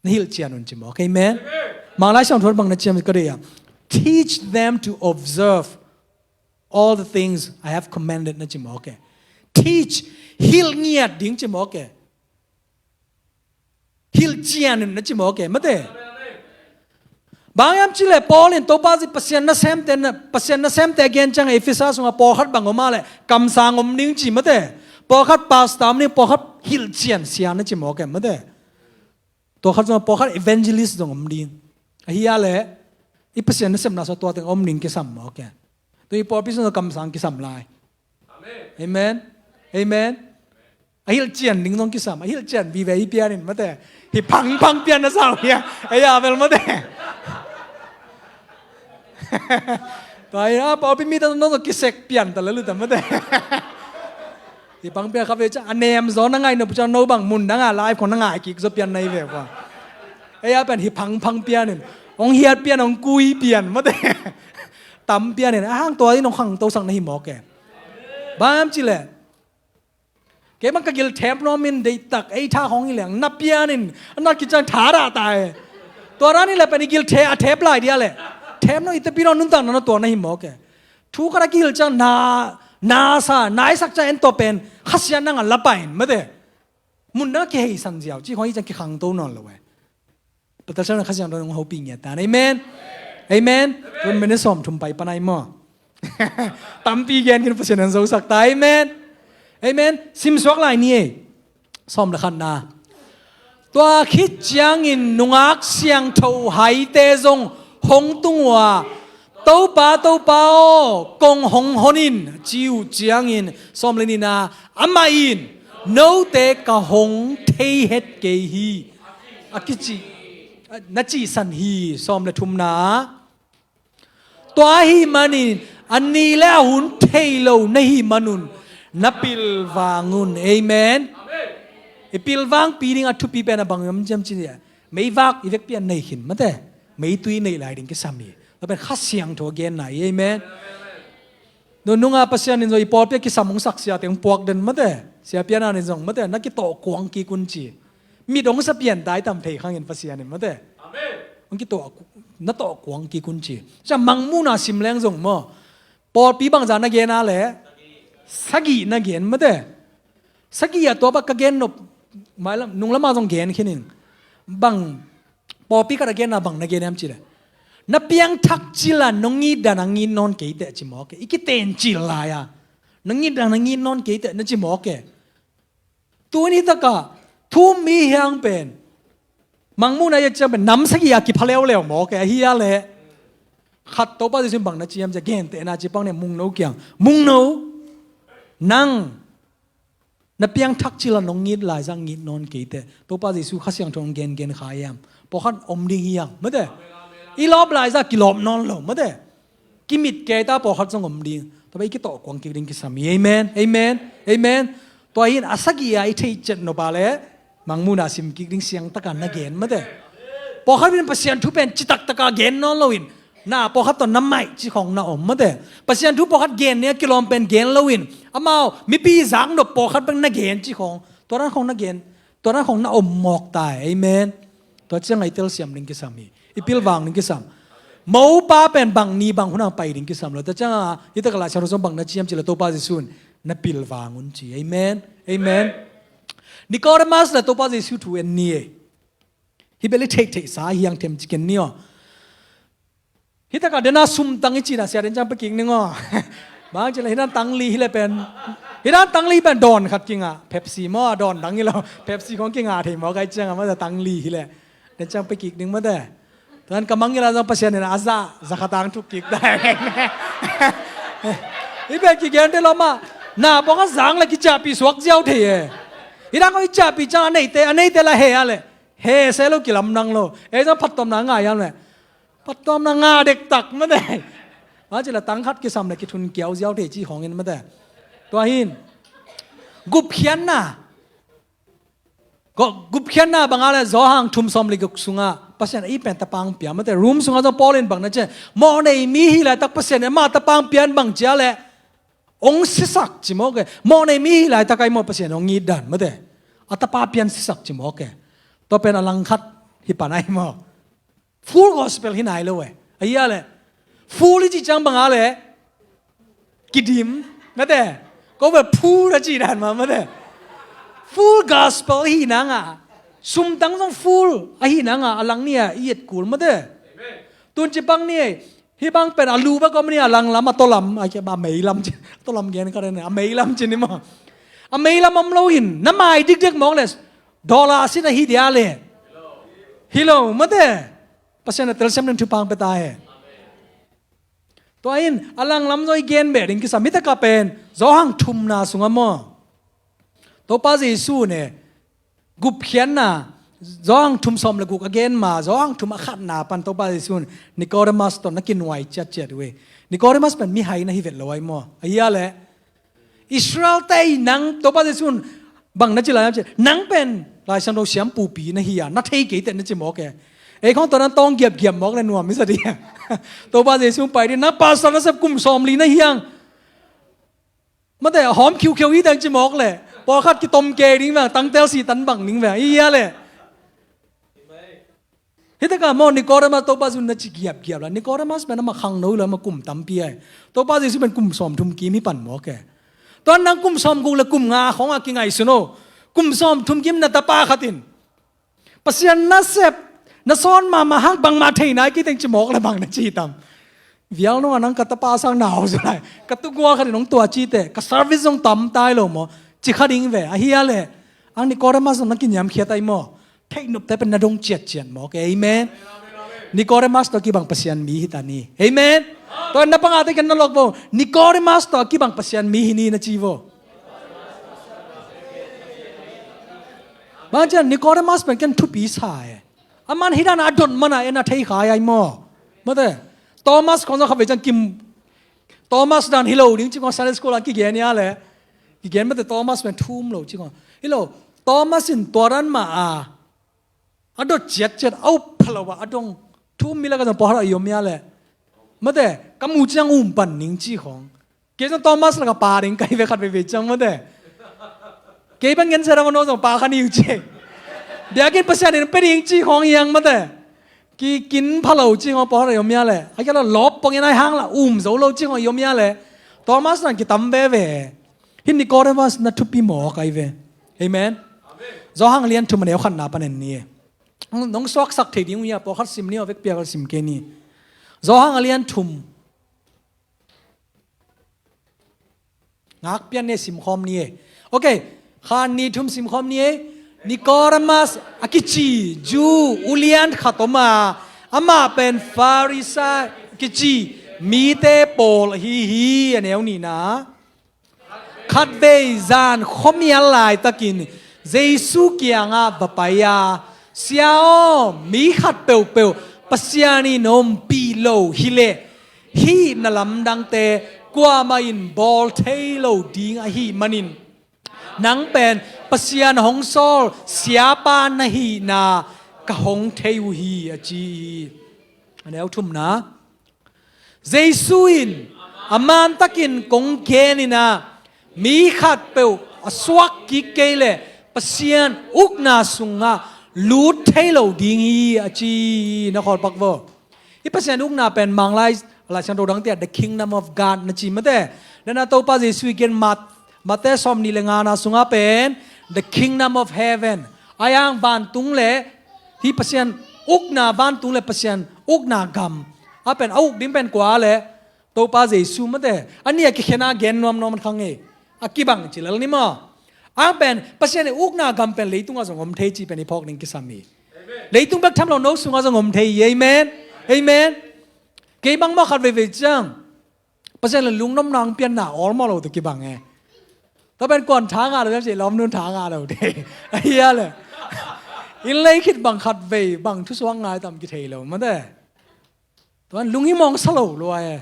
na hilhcian un ci mawk e. Amen. Manglai Siangtho bang na ci hiam ka deih a, teach them to observe all the things I have commanded na ci mawk e. Teach, hilh ngiat ding ci mawk e. Hilhcian un na ci mawk e mate. Bang hiam cih leh Paul in Topa Pasian nasemte, Pasian nasemte a gen ciang Efesa sungah pawlkhat bang om a leh kamsang om ding ci mate. Pawlkhat pastor om ding, pawlkhat hilhcian sia na ci mawk e mate. Tua khat zong pawlkhat evangelist zong om ding. Ahi a leh i Pasian nasepna sung tua teng om ding kisam mawk e. Tua i pawlpi sung kamsang kisam lai. Amen. Amen. A hilhcian ding zong kisam, a hilhcian vive i pian in mate. Hi phangphang pian na sau hia. Ei a bel mate. Tua hi a pawlpi mite zong kisek pian ta lel uh ta mate. Hi phang pian kha ve ciang a nem zaw na ngaih nop ciang no bang mun danga live khong na ngai kik zaw pian na hi ve kua. Ei a pian hi phangphang pian in, hong hiat pian, hong kui pian mate. Tam pian in a hang tua in hong khangtosak na hi mawk e. Bang hiam cih leh kei bang ka gil thep nuam in, deihtak ei tha khong hi leng na pian in, a nat khit ciang tha dah ta e. Tua dan hi leh pen i gil thep, a thep lai dia leh thep nuam, i tepi nuam nuntakna na tua na hi mawk e. Thu khat a kihilh ciang na, na sa, na i sak ciang en tua pen Kha Siangtho nang a la pai in mate. Mun dang a kiheisan ziau cih khong hi ciang kikhangto nawn lo e. Peter Sian Kha Siangtho in hong hopih ngiat ta. Amen. Amen. Tun minute sawm thum pai pan ai maw. Tampi gen khin, Pasian in zosak ta. Amen. Amen. Simsuak lai ni e. Sawm le khatna. Tua khit ciangin nungak siangtho haite zong hong tung uh a, Topa, Topa aw, kong hong hon in, ci uh ciangin, sawm le nihna, amah in, note ka hong thei het kei hi, a kici, na cihsan hi. Sawm le thumna. Tua ahih manin a ni le a hun thei lo na hih manun na pilvang un. Amen. I pilvangpi ding a thupi pen a bang hiam ciam ci nia, meivak i vekpi a nei khin mate, meitui neih lai ding kisam hi. Tua pen Kha Siangtho a genna hi. Amen. Nunung a Pasian in zong i pawlpi a kisam hong sak siate hong puak den mate. Sia Pian An in zong mate, na kitawh kuang kik un ci. Mit hong sa pian dai tam thei khang in Pasian in mate. Amen. Hong kitawh, na tawh kuang kik un ci. Sia Mangmuhna sim leng zong maw, pawlpi bangza na gen a leh sagih na gen mate. Sagih a tua bang ka gen nop, mailam, nunglam a zong gen khin in. Bang pawlpi khat a genna bang na gen hiam cih leh, na piangthak cil a nong it dan a ngit nawn kei teh ci mawk e. I kiten cil lai a, nong it dan a ngit nawn kei teh na ci mawk e. Tuni takah thu um i hiang pen Mangmuhna i a ciang pen nam sagih a kipha leuleu mawk e. Ahi a leh khat Topa Jesu in bang na ci hiam cih leh, gentehna ci pang ne, Mungno kiang, Mungno, nang na piangthak cil a nong it laizang ngit nawn kei teh. Topa Jesu Kha Siangtho hong gengen kha hiam? Pawlkhat om ding hi hiam mate. I lawp laizang kilawp nawn lo mate. Kimit kei ta, pawlkhat zong om ding. Tua pen i kitawh kuang kik ding kisam hi. Amen. Amen. Amen. Tua hi in a sagih a i theih ciat nop a leh Mangmuhna sim kik ding, siangtaka na gen mate. Pawlkhat in Pasian thu pen citaktaka gen nawn loin, na pawlkhat tawh na maih ci khawng na om mate. Pasian thu pawlkhat gen ni a kilawm pen gen loin, amau mipi zak nop pawlkhat bek na gen ci khawng, tua dan khawng na gen, tua dan khawng na om mawk ta e. Amen. Tua ciang a i telsiam ding kisam hi. I pilvang ding kisam. Mopa pen bang ni bang hun hang pai ding kisam lo. Tua ciang a hi takah Lai Siangtho sung bang na ci hiam cih leh Topa Jesu in na pilvang un ci. Amen. Amen. Nicodemus le Topa Jesu thu en ni e. Hih bel i theihtheihsa hi hang them ci ken ni aw. Hih takah dena sumtang i cihna sia den ciang pia kik ning aw. Bang ci leh hih dan tang li hi leh pen, hih dan tang li pen dawn khat kingah, Pepsi maw, a dawn dang hi lo. Pepsi khawng kingah thei maw, kai ciang a mate, tang li hi leh. Den ciang pia kik ning mate. Tuan ka mangngilh a zong Pasian in a za, za khat tang thuk kik ta. Hih pen kigen thei lo mah. Na pawlkhat zang le kiciahpih suak ziau thei e. Hih dan khawng i ciahpih ciang a neite, a neite la he a leh, he se lo, kilamdang lo. Ei zong phattuamna ngah hiam leh, phattuamna ngah dektak mate. Bang ci leh tang khat kisam leh kithun kiau ziau thei ci khawng in mate. Tua hi in gupkhiatna, gupkhiatna bang a leh Johan thum sawm le guk sungah Pasian a it pen tapa hong pia mate. Rom sungah zong Paul in bang na ci, mawhnei mi hih laitak Pasian in amah tapa hong pia in bang ci a leh hong sisak ci mawk e. Mawhnei mi hih laitak a i maw Pasian hong it dan mate. A tapa pia in sisak ci mawk e. Tua pen a langkhat hi pan a i maw. Full gospel hi nai lo e. A hi a leh, full i cih ciang bang a leh kidim mate. Ko bel full a cih dan mah mate. Full gospel ahi nangah, sumtang zong full ahi nangah a lang ni a i et kul mate. Tun ci bang ni e. Hih bang pen a lu bek om ni, a langlam, a tawlam, a meilam ci, a tawlam gen ka den, a meilam ci ni maw. A meilam om lo in na mai dikdek mawk leh, dollar a sin ahi dia leh, hi lo mate. Pasian a telsiam ding thupha hong pia ta hen. Tua in a langlam zong i gen beh ding kisam. Hih takah pen Johan thumna sungah maw, Topa Jesu in e, gupkhiatna, Johan thum sawm le guk a gen ma, Johan thum a khatna pan Topa Jesu in Nicodemus tawh na kinuai ciatciat uh e. Nicodemus pen mihai na hi vet lo a i maw. A hi a leh, Israel-te in nang, Topa Jesu in bang na ci lai hiam cih leh, nang pen Lai Siangtho siampupi na hi a, na thei kei teh na ci mawk e. Ei khawng tua dan tawng giapgiap mawk leh nuam i sa ding. Topa Jesu pai ding, nang pastor nasep kum sawmli na hi hang. Mate, hawm khiukheu hi dang ci mawk leh, pawlkhat kitom kei ding veng, tangtel si tan bang ding veng, i hia leh. Hih takah maw Nicodemus Topa Jesu in na ci giapgiap la. Nicodemus pen amah khangno hi lo, amah kum tampi a hi. Topa Jesu pen kum sawmthum kim hi pan mawk e. Tua nang kum sawmguk le kum nga khawng a kingaihsun o. Kum sawmthum kim na tapa khat in Pasian nasep na sawn mahmah hang, bangmah thei nai kei teng ci mawk le bang na ci tam. Vial nong a nang ka tapa sang na hau zai, ka tugua khat in hong tua ci teh, ka service zong tam tai lo maw, ci kha ding ve. A hia leh, ang Nicodemus zong na kiniamkhiat ai maw. Theih nopte pen na dong ciatciat mawk e. Amen. Nicodemus tawh kibang Pasian mi hi ta ni. Amen. Tua na pangate ken na lok vo, Nicodemus tawh kibang Pasian mi hi ni na ci vo. Bang ciang Nicodemus pen ken thupi sa e. Aman hih dan a dot mana en a thei kha ai maw. Mate, Thomas khong zong kha ve ciang kim, Thomas dan hi lo ding ci khong Sunday school a kigen ia leh. Kigen mate Thomas pen thum lo ci khong. Hi lo, Thomas in tua dan ma a, a dot ciatciat, a up pha lo a, a dong thum mi la ka zong pawlkhat a i om ia leh. Mate, ka mu ciang um pan ning ci khong. Kei zong Thomas lakah pa ding kai ve khat veivei ciang mate. Kei bang ngen sa dang no zong pa kha ni uh ci. Biakinn Pasian in pe ding ci khong hiang mate. Ki kin pha lo ci khong pawlkhat a i om ia leh. A kia la lawp pong in ai hang la um zo lo ci khong i om ia leh. Thomas nang kitam veve. Hih Nicodemus na thupi mawk ai ve. Amen. Johan a lian thum a neu khatna pan en ni. Nong suaksak thei ding uh ia, pawlkhat sim ni aw, vekpi a kal sim kei ni. Johan a lian thum. Ngakpian ne simkhawm ni e. Ok. Khan ni thum simkhawm ni e. Nicodemus a kici, Jew ulian khat om a, amah pen Pharisee kici mite pawl ahi hi, a neu nihna. Khatvei zan khuamial laitakin Jesu kiangah va pai a, Sia aw, mi khat peuhpeuh Pasian in ompih lo hileh, hih na lamdangte kuamah in bawl thei lo ding ahih manin, nang pen Pasian hong sawl siapa na hihna ka hong thei uh hi, a ci hi. A neu thumna, Jesu in a mantakin kong genin ah, mi khatpeuh a suak kik kei leh Pasian ukna sungah lut thei lo ding hi, a ci hi. Na khawl pak vo. Hih Pasian ukna pen Manglai Lai Siangtho dangte ah the kingdom of God na ci mate. Nana Topa Jesu i gen Mat Mate sawm nih le ngana sungah pen the kingdom of heaven, a yang vantung le hih Pasian ukna, vantung le Pasian ukna gam a pen a uk ding pen kua le Topa Jesu mate. A nih a kikhen a gen nuamnuam kha ngei. A kibang ci lel ni maw? A pen Pasian i ukna gam pen leitungah zong om thei ci pen i phawk ding kisam hi. Leitung bek tham lo, no sungah zong om thei hi. Amen. Amen. Kei bang maw khat veivei ciang Pasian le lungnomna hong pianna awlmawh lo tawh kibang e. Tua pen kuan tha ngah lo hiam cih leh, lawmnu in tha ngah lo te. A hia le. Inn lei khit bang khat vei bang thusuak ngai tam kithei lo mate. Tua lunghimawh sa lo lua e.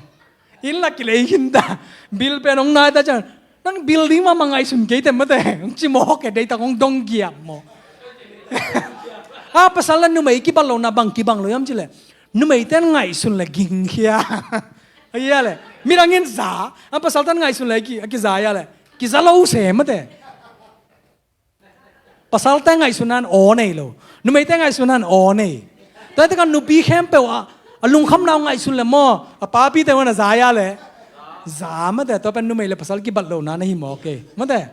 Inn la kilei khin ta. Bil pen hong nai ta ciang, nang bil ding mahmah ngaihsun kei te mate. Hong ci mawk e, deitak hong dong giap maw. A pasal le numei kibat lohna bang kibang lo hiam cih leh, numeite in ngaihsun le gingkhia. A hia le. Midang in za, a pasalte in ngaihsun le ki, a kiza hia le. Kiza lo se mate. Pasalte ngaihsunna in aw nei lo. Numeite ngaihsunna in aw nei. Tua hi tekah nupi khempeuh a, a lungkhamna uh ngaihsun le maw, a papite uh na za hia le. Za mate, tua pen numei le pasal kibat lohna na hi mawk e. Mate.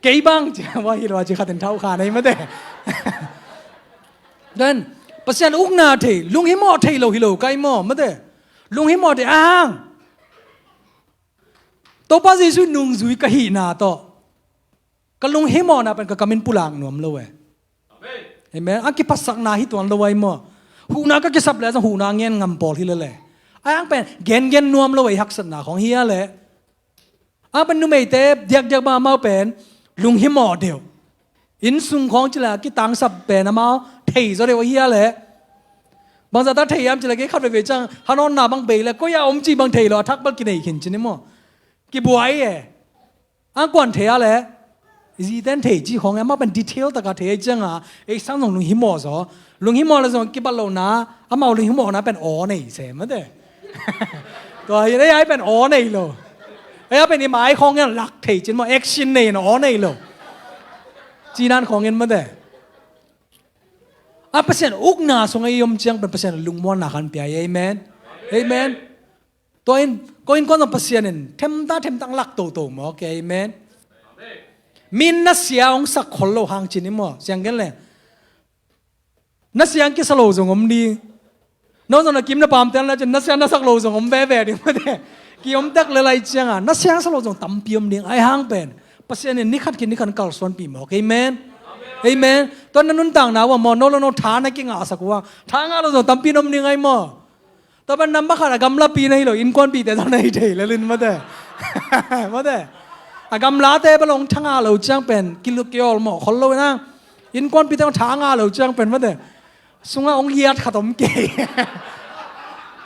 Kei bang ci, wa hi lo a ci khat in thau kha nei mate. Then, Pasian ukna thei, lunghimawh thei lo hi lo kai maw, mate. Lunghimawh thei a hang. Topa Jesu nungzui ka hihna tawh ka lunghimawhna pen ka kam in pulak nuam lo e. Amen. A kiphatsakna hi tuan lo ai maw. Huhna ka kisap le zong huhna ngen ngam pawl hi lele. A hang pen gengen nuam lo e, haksatna khong hi a le. A pen numeite diakdiak bang amau pen lunghimawh deuh. Inn sung khong ci le kitangsap pen amau thei zaw deuh hi a le. Bangzah ta thei hiam ci le kei khat veivei ciang hanawnna bang bei le koi a om ci bang thei lo, a thak bal kinei khin ci ni maw. Kibuai e. A kuan thei a le. Zite in thei ci khong e, amau pen detail taka thei a cianga ei sang zong lunghimawh zaw. Lunghimawh le zong kibat lohna, amau lunghimawhna pen aw nei se mate. Tua hi ei ai pen aw nei lo. Ei a pen i mai khong ngen lak thei cin maw, action nei in aw nei lo. Cinan khong ngen mate. A Pasian ukna sung ei om ciang pen Pasian lungmuanna khan pia hi. Amen. Amen. Tua in ko innkuan zong Pasian in themta themta lak toto maw ke. Amen. Min nasia hong sak khol lo hang ci ni maw, siang gen le. Nasia hong kisa lo zong om ding. No zong na kim na pamte na cin nasia na sak lo zong om veve ding mate. Ki om tak le lai cianga nasia hong sa lo zong tampi om ding. Ai hang pen Pasian in nikhat khin nikhat kalsuanpih maw ke. Amen. Amen. Tua na nuntakna uh a maw, no lo no tha na kingahsak uh a, tha ngah lo zong tampi om ding ai maw. Tua pen number khat a gamlapi na hi lo, innkuanpihte tawh na hi thei lel in mate. Mate. A gamlate bel hong tha ngah lo ciang pen kilu kiawlmawh khol lo ina. Innkuanpihte hong tha ngah lo ciang pen mate. Sungah hong hiat khat om kei.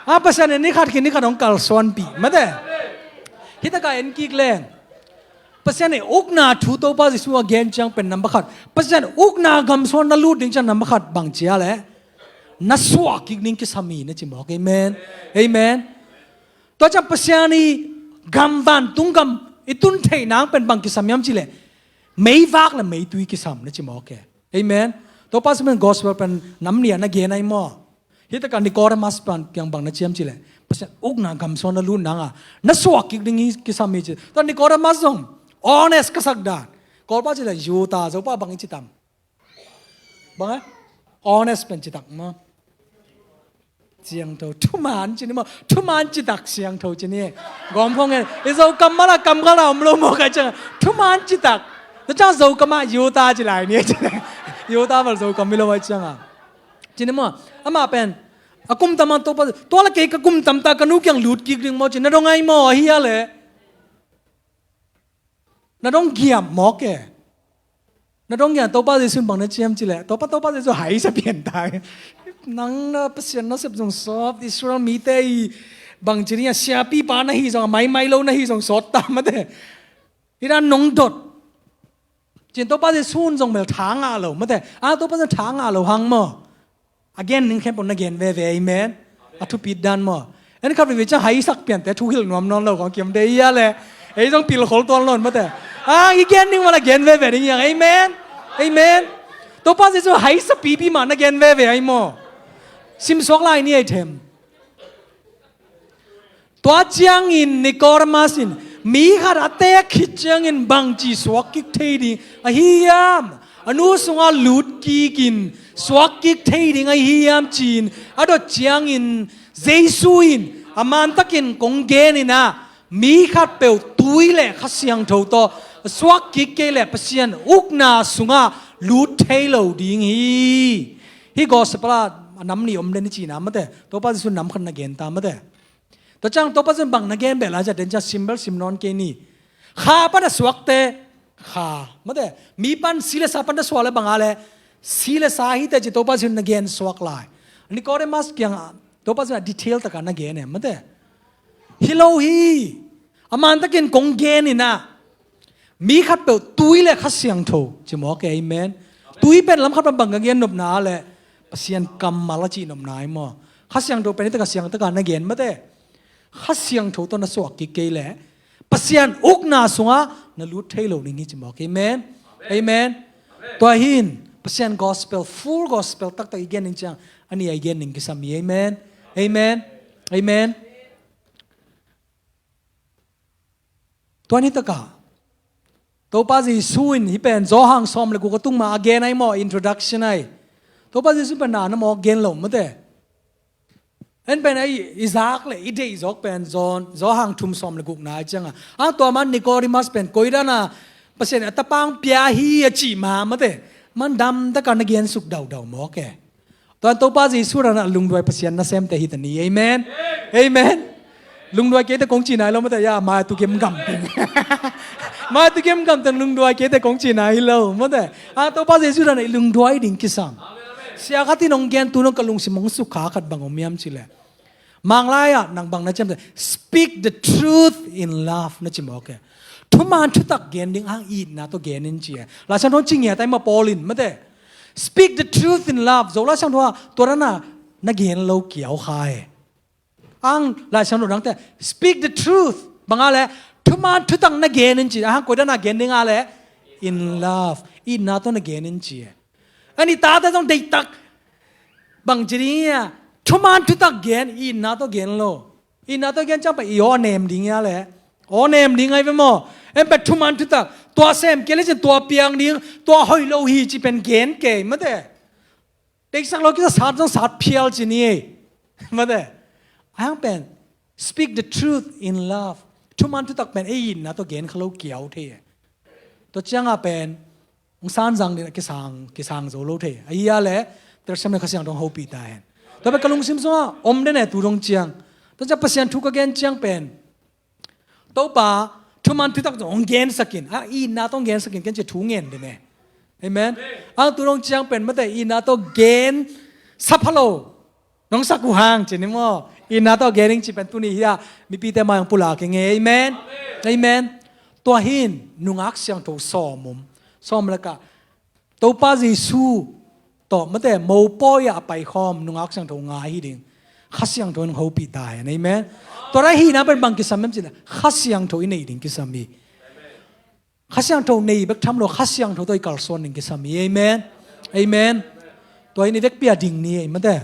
A Pasian in nikhat khin nikhat hong kalsuanpih mate. Hi taka en kik leng. Pasian i ukna thu Topa Jesu a gen ciang pen number khat. Pasian ukna gamsuan na lut ding ciang number khat bang cia le. Na suah kik ding kisam hi na ci mawk. Amen. Amen. Tua ciang Pasian i gam vantung gam i tun theih nang pen bang kisam hiam ci le. Meivak le meitui kisam na ci mawk. Amen. Topa Jesu pen gospel pen nam nia na gen ai maw. Hi taka Nicodemus pan kiang bang na ci hiam ci le. Pasian ukna gamsuan na lut nanga na suah kik ding hi kisam hi ci. Tua Nicodemus zong honest ka sak dan. Kawlpa ci le Judah, Zopa bang i ci tam. Bang e? Honest pen ci tak maw. Siangtho, thuman ci ni maw. Thuman ci tak siangtho ci ni. Gawm khong ngen i Zokam mala kam kala om lo maw kai ciang. Thuman ci tak. Tua ciang Zokam ah Judah ci lai ni ci. Judah bal Zokam mi lo ai cianga. Ci ni maw. Amah pen a kum tam ang Topa, tua la kei ka kum tam ta ka nu kiang lut kik ding maw ci na dong ai maw, a hi a le. Na dong giam mawk e. Na dong giam Topa Jesu bang na ci hiam ci le. Topa, Topa Jesu hai sa pian ta. Nang na Pasian na sep zong sop Israel mite i Bang ci ding a, siapipa na hi zong, a maimai lo na hi zong sawt ta mate. Hi dan nong dot. Cin Topa Jesu in zong bel tha ngah lo mate. A, Topa Jesu tha ngah lo hang maw. A gen ning khempeuh na gen veve, amen. A thupit dan maw. En khat veve ciang haisak piante thuhilh nuam nawn lo kong kiam de ia le. Ei zong pilkhol tuan lo mate. A, i gen ning mala gen veve ding iang, amen. Amen. Topa Jesu haisa pipi mah na gen veve ai maw. Simsuak lai ni ai them. Tua ciangin Nicodemus in, mi khat a teek khit ciangin bangci suak kik thei ding ahi hiam? A nu sungah lut kikin suak kik thei ding ahi hiam ci-in a dot ciangin Jesu in, a mantakin kong genin ah, mi khatpeuh tui le Kha Siangtho tawh a suak kik kei leh Pasian ukna sungah lut thei lo ding hi. Hih gospel ah a nam nih om den i cihna mate. Topa Jesu nam khat na gen ta mate. Tua ciang Topa Jesu in bang na gen beh lai ciah den ciah sim bel sim nawn kei ni. Kha pan a suakte, kha mate. Mi pan si le sa pan a suak le bang a le, si le sa hi te ci Topa Jesu in na gen suak lai. Nicodemus kiangah Topa Jesu in a detail takah na gen e mate. Hi lo hi. A mantakin kong genin ah, mi khatpeuh tui le Kha Siangtho ci mawk e, amen. Tui pen lam khat pan bang ka gen nopna ah le Pasian kammal a cih nopna hi maw. Kha Siangtho pen hi takah siang takah na gen mate. Kha Siangtho tawh na suak kik kei leh Pasian ukna sungah na lut thei lo ding hi ci mawk e, amen. Amen. Tua hin Pasian gospel, full gospel taktak i gen ding ciang a nih a i gen ding kisam hi, amen. Amen. Amen. Tua ni takah Topa Jesu in hih pen Johan sawm le guk a tung ma a gen ai maw, introduction ai. Topa Jesu pen na na mawk gen lo mate. En pen ai i zak le i deih zawk pen John, Johan thum sawm le guk na ai cianga. A tua man Nicodemus pen koidan a Pasian a tapang pia hi a cih ma mate. Man dam takah na gen suk daudau mawk e. Tua Topa Jesu dan a lungduai Pasian nasemte hi ta ni. Amen. Amen. Lungduai keite kong ci nai lo mate, ya, mai tu kem gam teng. Mai tu kem gam teng lungduai keite kong ci nai lo mate. A Topa Jesu dan a i lungduai ding kisam. Sia khat in hong gen tu nong ka lungsim hong sukha khat bang om hiam ci le. Manglai ah nang bang na ciam te, speak the truth in love na ci mawk e. Thuman thutak gen ding ang itna tawh gen in ci e. Lai Siangtho ci ngiat ai ma Paul in mate. Speak the truth in love. Zo Lai Siangtho ah tua dan a na gen lo kiau kha e. Ang Lai Siangtho dangte, speak the truth. Bang a le, thuman thutak na gen in ci. Ahang koidan a gen ding a le, in love. Itna tawh na gen in ci e. Ani tate zong deihtak bang ci ding a, thuman thutak gen, itna tawh gen lo. Itna tawh gen ciang pen i aw nem ding a le. Aw nem ding ai ve maw. En pen thuman thutak, tua sem kei le cin tua piang ding, tua hoih lo hi ci pen gen kei mate. Deihsak lo kisa sat zong sat phial ci ni ei. Mate. Ahang pen, speak the truth in love. Thuman thutak pen ei itna tawh gen kha lo kiau thei e. Tua cianga pen hong sanzang ding a kisang, kisang zo lo thei. Ahi a le, telsiam le Kha Siangtho hong hopih ta hen. Tua pen ka lungsim sungah om den e tu dong ciang. Tua ciang Pasian thu ka gen ciang pen, Topa, thuman thutak zong hong gensakin, a itna tawh hong gensakin ken ci thu ngen den e. Amen. Ang tu dong ciang pen mate itna tawh gen sa pha lo. Nong sak uh hang ci ni maw. Itna tawh gen ing ci pen tuni hi a, mipite mai hong pulak ing e. Amen. Amen. Tua hin nungak siangtho sawm om. Sawm lakah Topa Jesu tawh mate mopawi ah a paikhawm nungak siangtho nga hi ding. Kha Siangtho in hong hopih ta hen. Amen. Tua ra hihna pen bang kisam em cih leh Kha Siangtho i neih ding kisam hi. Kha Siangtho nei bek tham lo, Kha Siangtho tawh i kalsuan ding kisam hi. Amen. Amen. Tua in i vekpi a ding ni ei mate.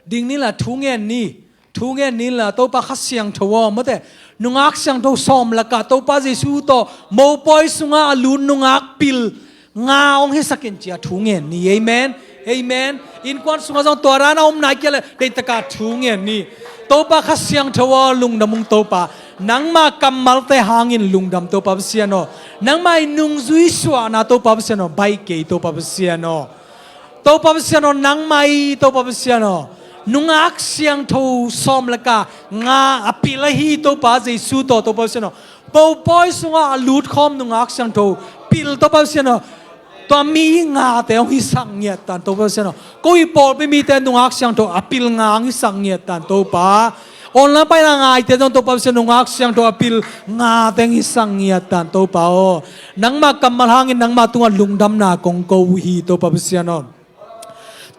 Ding ni la thu ngen ni. Thu ngen ni la Topa Kha Siangtho aw mate. Nungak siangtho sawm lakah Topa Jesu tawh mopawi sungah a lut nungak pil nga hong hisakin cia thu ngen ni. Amen. Amen. Innkuan sungah zong tua dan a om nai kia le deihtaka thu ngen ni. Topa Kha Siangtho aw lungdam ung Topa. Nangma kammalte hangin lungdam Topa Pasian aw. Nangma i nungzui suahna Topa Pasian aw. Baih kei Topa Pasian aw. Topa Pasian aw, nangmah hi Topa Pasian aw. Nungak siangtho sawm laka nga a pil ahi Topa Jesu tawh Topa Pasian aw. Mopawi sungah a lutkhawm nungak siangtho pil Topa Pasian aw. Tua mi ngate hong hisak ngiat tan Topa Pasian aw. Ko i pawlpi mite nungak siangtho a pil nga hong hisak ngiat tan Topa. Online paina ngaite zong Topa Pasian, nungak siangtho a pil nga teng hisak ngiat tan Topa aw. Nangmah kammal hangin nangmah tungah lungdamna kong ko uh hi Topa Pasian aw.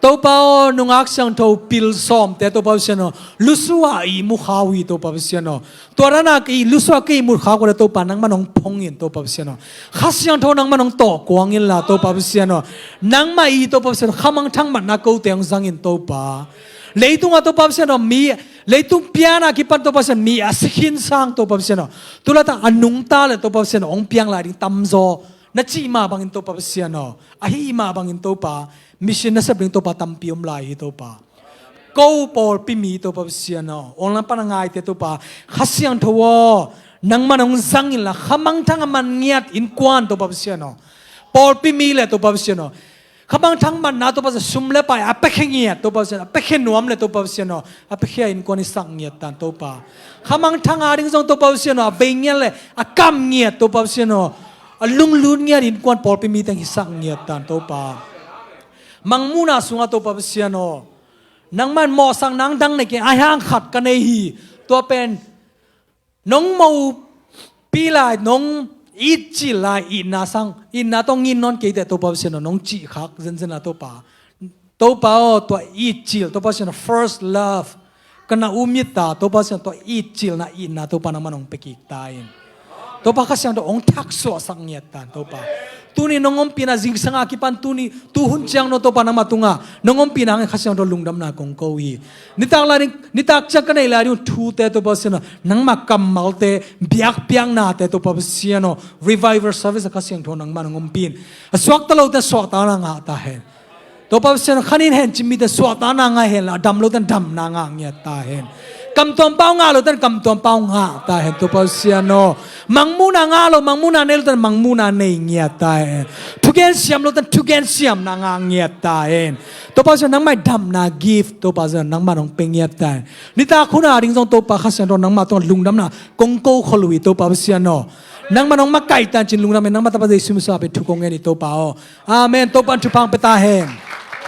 Topa aw, nungak siangtho pil sawmte Topa Pasian aw, lusua ihmu kha uh hi Topa Pasian aw. Tua dana i lusua ka ihmu kha uh le Topa, nangmah nong phong in Topa Pasian aw. Kha siangtho nangmah nong tawh kuang inla Topa Pasian aw. Nangmah i Topa Pasian aw, khamangthang matna kote hong zangin Topa. Leitungah Topa Pasian aw, mi leitung piana kipan Topa Pasian, mi a si khin sang Topa Pasian aw, tu laitak a nungta le Topa Pasian aw, hong piang lai ding tamzaw na cih mah bangin Topa Pasian aw, ahi mah bangin Topa, mission na sep ding Topa tampi om lai hi Topa. Ko pawlpi mi Topa Pasian aw, online pana ngaite Topa, kha siangtho aw, nangmah nong zang inla, khamangthang a man ngiat innkuan Topa Pasian aw, pawlpi mi le Topa Pasian aw, khamangthang matna Topa Pasian, sum le pai a piakhia ngiat Topa Pasian, a piakhia nuam le Topa Pasian aw, a piakhia innkuan hisak ngiat tan Topa. Khamangthang a ding zong Topa Pasian aw, a bei ngiat le a kam ngiat Topa Pasian aw, a lunglut ngiat innkuan pawlpi mi teng hisak ngiat tan Topa. Mangmuhna sungah Topa Pasian aw, nangmah in mawhsak nang dang nei kei, a hiang khat ka nei hi. Tua pen nong mopi lai, nong itcil lai, itna sang, itna tawh ngin nawn kei teh Topa Pasian aw, nong cih khak zenzen a Topa. Topa aw, tua itcil Topa Pasian aw, first love ka na um it ta Topa Pasian aw, tua itcilna, itna Topa nangmah nong pia kik ta in. Topa kha siangtho hong thaksuahsak ngiat tan Topa. Tuni nong ompihna zingsang a kipan tuni tuhun ciang no Topa nangmah tungah nong ompihna hangin kha siangtho lungdamna kong ko hi. Nitak lai ding, nitak ciang ka nei lai ding uh thute Topa Pasian aw, nangmah kammalte, biakpiaknate Topa Pasian aw, revival service ah kha siangtho nangmah nong ompih in. A suakta lote suahtakna ngah ta hen. Topa Pasian aw, khanin hen cin mite suahtakna ngah hen la, a dam lote damna ngah ngiat ta hen. Kamtuam pau ngah lote kamtuam pau ngah ta hen Topa Pasian aw. Mangmuhna ngah lo, mangmuhna nei lote mangmuhna nei ngiat ta hen. Thugen siam lote thugen siamna ngah ngiat ta hen. Topa Pasian aw, nangmah i damna gift Topa Pasian aw, nangmah nong pia ngiat ta hen. Nitak hun a ding zong Topa kha siangtho nangmah tungah lungdamna kong ko khol uh hi Topa Pasian aw. Nangmah nong makaih tan cin lungdam in, nangmah tapa Jesu min suang pen thu kong ngen hi Topa aw. Amen. Topa in thupha hong pia ta hen.